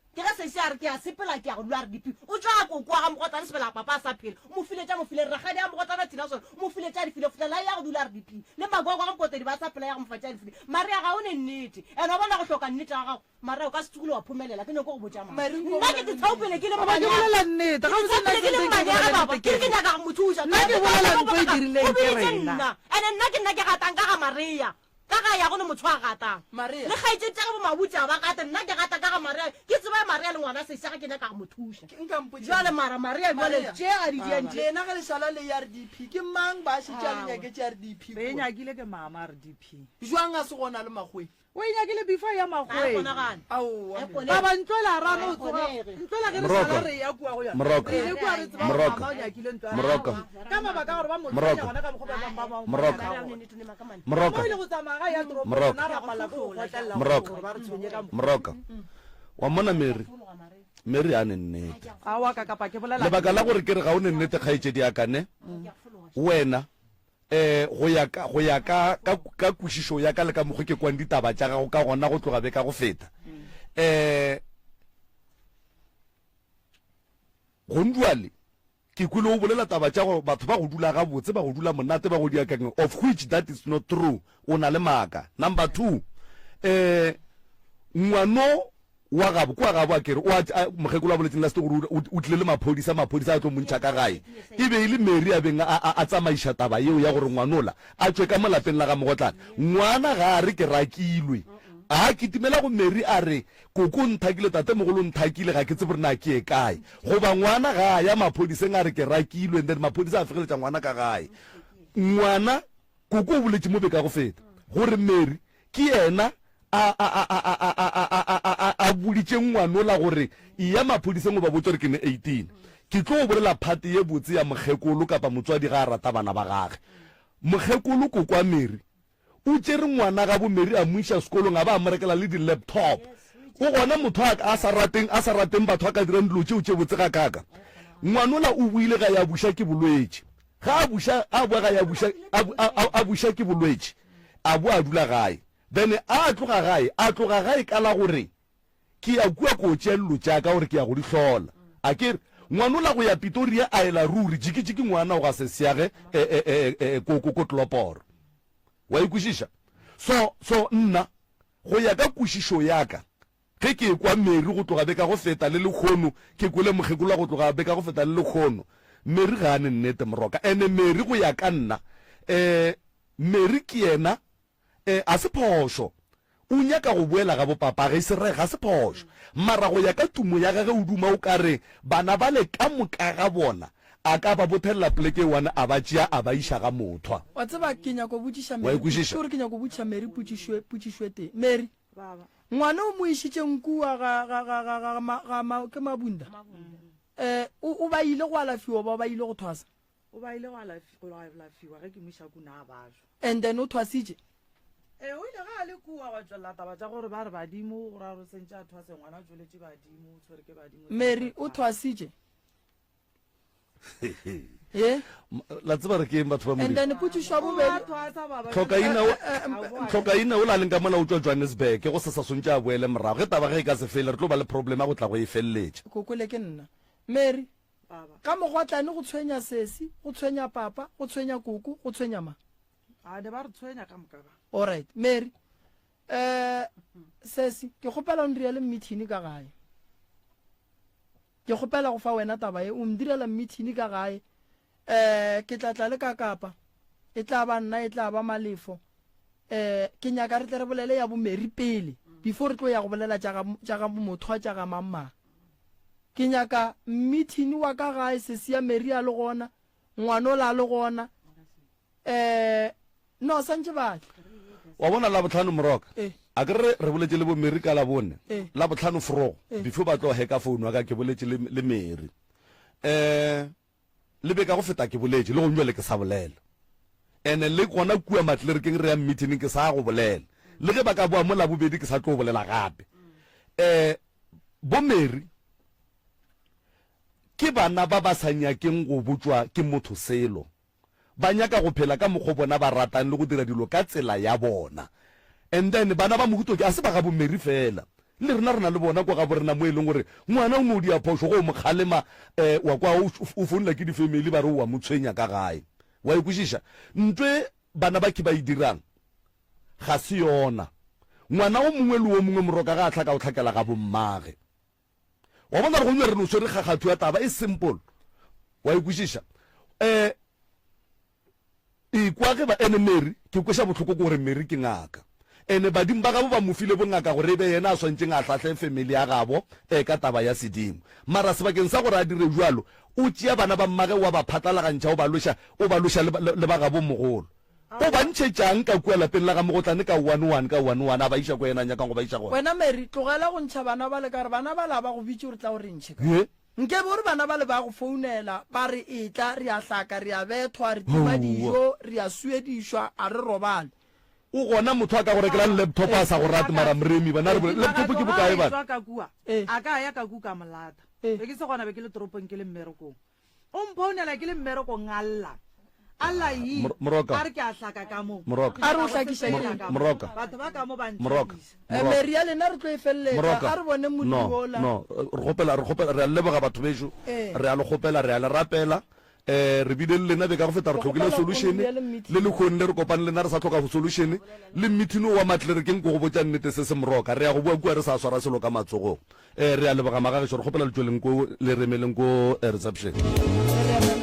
Ke ge sesi a re ke a sepela ke ya go dula RDP. O tšwa ga koko wa ga Mogotlane Sebela papa a sa phela. O mo file tša mo file rakgadi a Mogotlane Thina sona o mo file tša di file go fihla la ya go dula RDP. Le magogo a Mpotedi ba sa phela ya go mo fa tša di file. Maria ga o ne nnete. And wa bona go hloka nnete ga gago. Mara o ka se tsogile wa phomelela, ke nyoko go botša mang. Mary, nko Nna ke bolela tithaopele ke le Goba ke mmane bolela nnete, Ke gabotse nna tithaopele ke le sentse ke mmane ya bolela ga baba, nnete ke re ke ke nyaka go mo thuša. Nna ke bolela ntho e dirileng O ke biditše rena. nna, and-e nna ke nna ke gatang ka ga Maria. Ka gae ga go ne motho a gatang. Maria. Le kgaetšedi tša ge bo Mabutša ga ba gate, nna ke gata ka ga Maria. Ke tseba Maria le ngwana sesi ga ke nyaka go mo thuša. Ke nka mpotša Bjale mara Maria bjale Maria. tše a di diang tše. Lena ge le šala le RDP, ke mang ba šetše a le Aowa. nyaketše RDP Re e kua? nyakile ke mama RDP. Bjang a se gona le Makgweng? O e nyakile before ya Ga e makgweng. kgonagale. Aowa, Ga e Mary. kgonege. Baba ntlo la ra Ga no e tsoga. kgonege. Ntlo la ge re Moroka. šala re ya kua go yona. Moroka. Re ile kua re tseba gore Moroka. mama o nyakile ntlo ya Moroka. gagwe. Ka mabaka a gore ba mo tshwenya Moroka. gona ka mokgwa ba bang ba ba mo Moroka. ka gona. Moroka. Mama o ile go tsamaya ga ya toropong Moroka. rena ra palelwa ke go kgotlelela Moroka. gore ba re tshwenye ka mokgwa. Moroka. Wa mmona Mary? Mary a ne nnete. Aowa ka kapa ke bolela Lebaka la gore ke re ga o ne nnete kgaetšedi ya ka ne? Wena Eh, go ya ka, go ya ka, ka, ka kwešišo ya ka le ka mokgo ke kwang ditaba tša gago ka gona go tloga be ka go feta. Eh, gonjwale. Ke kwele o bolela taba tša go batho ba go dula gabotse, ba go dula monate, ba go dia kang, of which that is not true. O na le maaka. Number 2, eh, ngwano wa gabo, kua gabo a kere, o a, a, mokgekolo a boletseng last gore o, o tlile le maphodisa, maphodisa a tlo mo ntšha ka gae. E be e le Mary a beng a, a, a tsamaiša taba yeo ya gore ngwanola a tšwe ka mo lapeng la ga Mogotlane. Ngwana ga a re ke rakilwe. A kitimela go Mary a re, Koko o nthakile, tatemogolo o nthakile, ga ke tsebe gore na ke ye kae. Goba ngwana ga a ya maphodiseng a re ke rakilwe and then maphodisa a fegeletša ngwana ka gae. Ngwana, koko o boletše mo beke ya go feta gore Mary ke yena a, a, a, a, a, a, a, a, a, a, a, a boditše ngwanola gore eya maphodiseng o ba botše gore ke ne 18. Ke tlo bolela phate ye botse ya mokgekolo kapa motswadi ga a rata bana ba gage. Mokgekolo koko wa Mary O tšere ngwana gabo Mary a mo iša sekolong a ba a mo rekela le di-laptop. O gona motho a, a sa rateng, a sa rateng batho a ka dirang dilo tšeo tše botse gakaaka. Ngwanola o boile gae a buša ke bolwetši. Ga a buša, a boa gae a buša, a, a, a, a buša ke bolwetši. A boa a dula gae. Then a tloga gae, a tloga gae ka la gore ke ya kua ko tšea dilo tša ka gore ke ya go di hlola. A ke re, ngwanola go ya Pitoria a ela ruri, jikijiki ngwana o ga se seage e, e, e, e, ko, ko, ko tloporo. Wa e kwešiša? So, so nna, go ya ka kwešišo ya ka, ge ke ekwa Mary go tloga beka go feta le lekgono, ke kwele mokgekolo go tloga beka go feta le lekgono, Mary ga a ne nnete, Moroka. Ene Mary go ya ka nna, eh, Mary ke yena E, a se phošo. O nyaka go boela ga bopapage, e se re ga se phošo. Mara go ya ka tumo ya gage o duma o ka re bana bale ka moka ga bona a ka ba bothelela poleke e one a ba tšea a ba iša ga mothwa. Wa tseba, ke nyaka go botšiša Wa Mary, e kwešiša? ke gore ke nyaka go botšiša Mary potšišo, potšišo e tee. Mary, Baba. ngwana o mo išitše kua ga, ga, ga, ga, ga, ga, ga, ma, ke Mabunda? Eh, o, o ba ile go alafiwa ba ba ile go thwasa? O ba ile go alafi, go alafiwa ge ke mo iša kuna a bajwa. And then o thwasitše? Ee, o ile ge a le kua gwa tšwelela taba tša gore ba re badimo, go ra gore o sentše a thwase ngwana o tšweletše badimo, o tshwere ke badimo. Mary, o thwasitše? Ye? La tseba re ke eng batho ba And Modimo? then potšišo ya O a bobedi. thwasa baba. Tlhokaina o, Eh, eh, eh, Tlhokaina o la leng ka mola o tšwa Johannesburg, go sesa swantše a boele morago. Ge taba ge e ka se fele, re tlo ba le problem ya go tla go e feleletša. Ko kwele ke nna. Mary, Baba. Ka mogotlane go tshwenya sesi, go tshwenya papa, go tshwenya koko, go tshwenya mang? A ne ba re tshwenya ka moka ba. Alright, Mary. Eh, sesi, ke kgopela o ndirele mmithini ka gae. Ke kgopela go fa wena taba ye, o ndirela mmithini ka gae. Eh, ke tla tla le ka kapa. E tla ba nna, e tla ba Malefo. Eh, ke nyaka re tle re bolele ya bo Mary pele, before re tlo ya go bolela tša ga, tša ga Mothwa, tša ga mang mang. Ke nyaka mmithini wa ka gae, sesi ya Mary a le gona, ngwanola a le gona. Eh, no, santše ba tla. Wa bona Labohlano Moroka, Eh. a ke re re boletše le bo Mary ka Labone, Eh. Labohlano forogo, Eh. before ba tlo hacka phone wa ka ke boletše le, le Mary. Eh, Le be ka go feta ke boletše, le gong bjale ke sa bolela. Ene le gona kua matlerekeng re yang meeting ke sa go bolela. Le ge ba ka boa mo Labobedi ke sa tlo bolela gape. Eh, bo Mary ke bana ba ba sa nyakeng go botšwa ke motho selo. Ba nyaka go phela ka mokgo bona ba ratang le go dira dilo ka tsela ya bona. And then bana ba mohuto ke a se ba gabo Mary fela. Le rena re na le bona kwa gabo rena mo e leng gore ngwana o no dia phošo go o mo kgalema eh wa kwa o o founela ke di family ba re o wa mo tshwenya ka gae. Wa e kwešiša? Ntwe bana ba ke ba e dirang ga se yona. Ngwana o mongwe le o mongwe moroka ga a hlaka o hlakela gabo mmage. Wa bona re gonywa re no swere kgakgathu ya taba e simple. Wa e kwešiša? Eh ekwa ge ba ene Mary ke kweša bohloko ke gore Mary ke ngaka. Ene badimo ba gabo ba mo file bongaka gore e be yena a swantšeng a hlahle family ya gabo eh ka taba ya sedimo. Mara sebakeng sa gore a dire bjalo o tšea bana ba mmage wa ba phatlalagantšha o ba lweša o ba lweša le, le, le ba gabo mogolo. O ba ntšhetšang ka kua lapeng la ga Mogotlane ka one one ka one one a ba iša ko yena a nyakang go ba iša gona? Wena Mary, tlogela go ntšha bana bale ka gore bana bale a ba go bitše gore tla o re ntšhe ka. Ye. Nkebe o re bana bale ba go founela ba re etla re a hlaka, re a bethwa, re tima dijo, re a suedišwa, a re robale. O gona motho a ka go rekelang laptop a sa go rate mara Moremi bana re bole laptop ke bokae bana? Mara ka kua, a ka ya ka ku ka mo lata. Be ke se gona be ke le toropong ke le mmerekong. O mphounela ke le mmerekong a lla. A lla yi. Mor- Moroka. A re ke a hlaka ka mo. Moroka. Ke A re o nyaka go hlakiša sepela eng? ka mo. Moroka. Batho ba ka mo ba Moroka. ntšhabiša. Eh, Moroka. Mary ya lena re tlo e feleletša. Moroka. A re bone No, modiro ola. no. Re kgopela, re kgopela, re a le leboga batho bešo. Eh. Re a le kgopela, re a le rapela. Eh, re bile le lena beka go feta re Ke hlokile kgopela o solution. bue le meeting. Le lehono le re kopane le lena re sa hloka solution. Le meeting o wa matlerekeng ko go botša nnete se se moroka. Re ya go boa kua re sa swara selo ka matsogong. Eh, re a leboga magagešo, re kgopela le tšweleng ko le re emeleng ko eh, reception. Re a leboga.